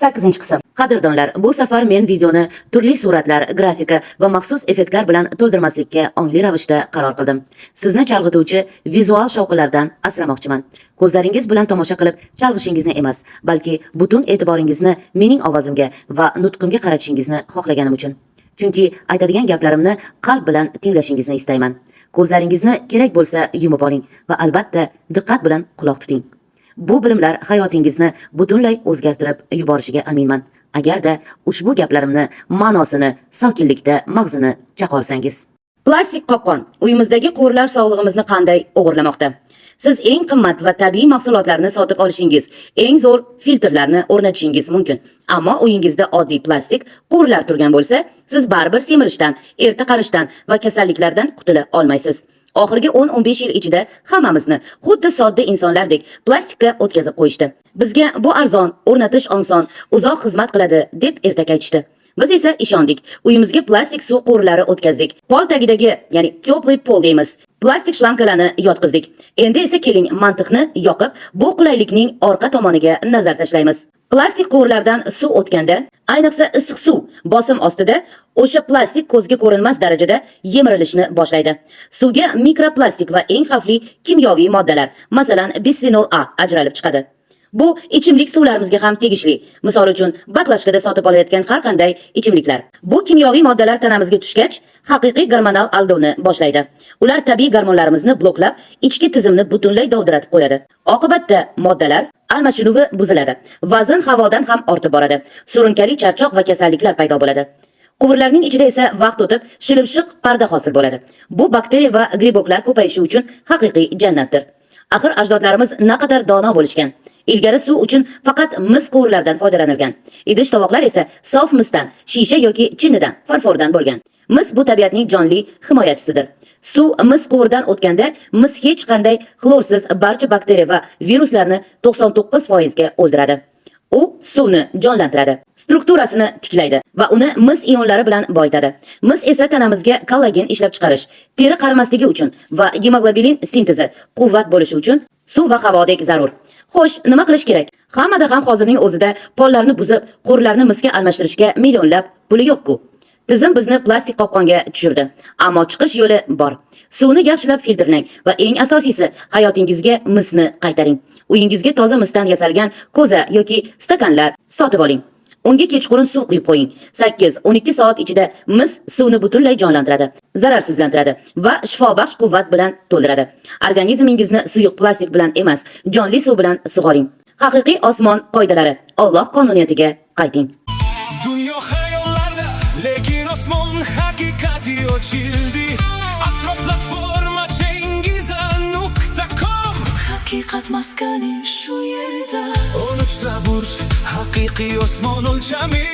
8-qism. Qadrdonlar, bu safar men videoni turli suratlar, grafika va maxsus effektlar bilan to'ldirmaslikka ongli ravishda qaror qildim. Sizni chalg'ituvchi vizual shovqinlardan asramoqchiman. Ko'zlaringiz bilan tomosha qilib chalg'ishingizni emas, balki butun e'tiboringizni mening ovozimga va nutqimga qaratishingizni xohlaganim uchun. Chunki aytadigan gaplarimni qalb bilan tinglashingizni istayman. Ko'zlaringizni kerak bo'lsa yumib oling va albatta diqqat bilan quloq tuting. Bu bilimlar hayotingizni butunlay o'zgartirib yuborishiga aminman. Agarda ushbu gaplarimni ma'nosini sokinlikda mag'zini chaqolsangiz. Plastik qopqon uyimizdagi quvurlar sog'lig'imizni qanday o'g'irlamoqda? Siz eng qimmat va tabiiy mahsulotlarni sotib olishingiz, eng zo'r filtrlarni o'rnatishingiz mumkin. Ammo uyingizda oddiy plastik quvurlar turgan bo'lsa, siz baribir semirishdan, erta qarishdan va kasalliklardan qutula olmaysiz. Oxirgi 10-15 yil ichida hammamizni xuddi sodda insonlardek plastikka o'tkazib qo'yishdi. Bizga bu arzon, o'rnatish oson, uzoq xizmat qiladi deb ertak aytishdi. Biz esa ishondik. Uyimizga plastik suv quvurlari o'tkazdik. Pol tagidagi, ya'ni теплый пол deymiz. Plastik shlankalarni yotqizdik. Endi esa keling mantiqni yoqib, bu qulaylikning orqa tomoniga nazar tashlaymiz. Plastik quvurlardan suv o'tganda, ayniqsa issiq suv bosim ostida o'sha plastik ko'zga ko'rinmas darajada yemirilishni boshlaydi. Suvga mikroplastik va eng xavfli kimyoviy moddalar, masalan, bisfenol A ajralib chiqadi. Bu ichimlik suvlarimizga ham tegishli. Misol uchun, баклажка da sotib olayotgan har qanday ichimliklar. Bu kimyoviy moddalar tanamizga tushgach, haqiqiy gormonal aldovni boshlaydi. Ular tabiiy gormonlarimizni bloklab, ichki tizimni butunlay dovdiratib qo'yadi. Oqibatda moddalar almashinuvi buziladi. Vazn havodan ham ortib boradi. Surunkali charchoq va kasalliklar paydo bo'ladi. Quvurlarning ichida esa vaqt o'tib shilimshiq parda hosil bo'ladi. Bu bakteriya va грибок lar ko'payishi uchun haqiqiy jannatdir. Axir ajdodlarimiz naqadar dono bo'lishgan. Ilgari suv uchun faqat mis quvurlardan foydalanilgan. Idish tovoqlar esa sof misdan, shisha yoki chinidan, farfordan bo'lgan. Mis bu tabiatning jonli himoyachisidir. Suv mis quvurdan o'tganda mis hech qanday xlorsiz barcha bakteriya va viruslarni 99% ga o'ldiradi. U suvni jonlantiradi, strukturasini tiklaydi va uni mis ionlari bilan boyitadi. Mis esa tanamizga kollagen ishlab chiqarish, teri qarimasligi uchun va gemoglobin sintezi quvvat bo'lishi uchun suv va havodek zarur. Xo'sh, nima qilish kerak? Hammada ham hozirning o'zida pollarni buzib, quvurlarni misga almashtirishga millionlab puli yo'q-ku. Tizim bizni plastik qopqonga tushirdi. Ammo chiqish yo'li bor. Suvni yaxshilab filtrlang va eng asosiysi hayotingizga misni qaytaring. Uyingizga toza misdan yasalgan ko'za yoki stakanlar sotib oling. Unga kechqurun suv quyib qo'ying. 8-12 soat ichida mis suvni butunlay jonlantiradi, zararsizlantiradi va shifobaxsh quvvat bilan to'ldiradi. Organizmingizni suyuq plastik bilan emas, jonli suv bilan sug'oring. Haqiqiy osmon qoidalari. Alloh qonuniyatiga qayting. Dunyo xayollarda, lekin osmon haqiqati ochildi. Astro platforma Chengiza.com. Haqiqat maskani shu yerda. 13 ta burj, haqiqiy osmon o'lchami.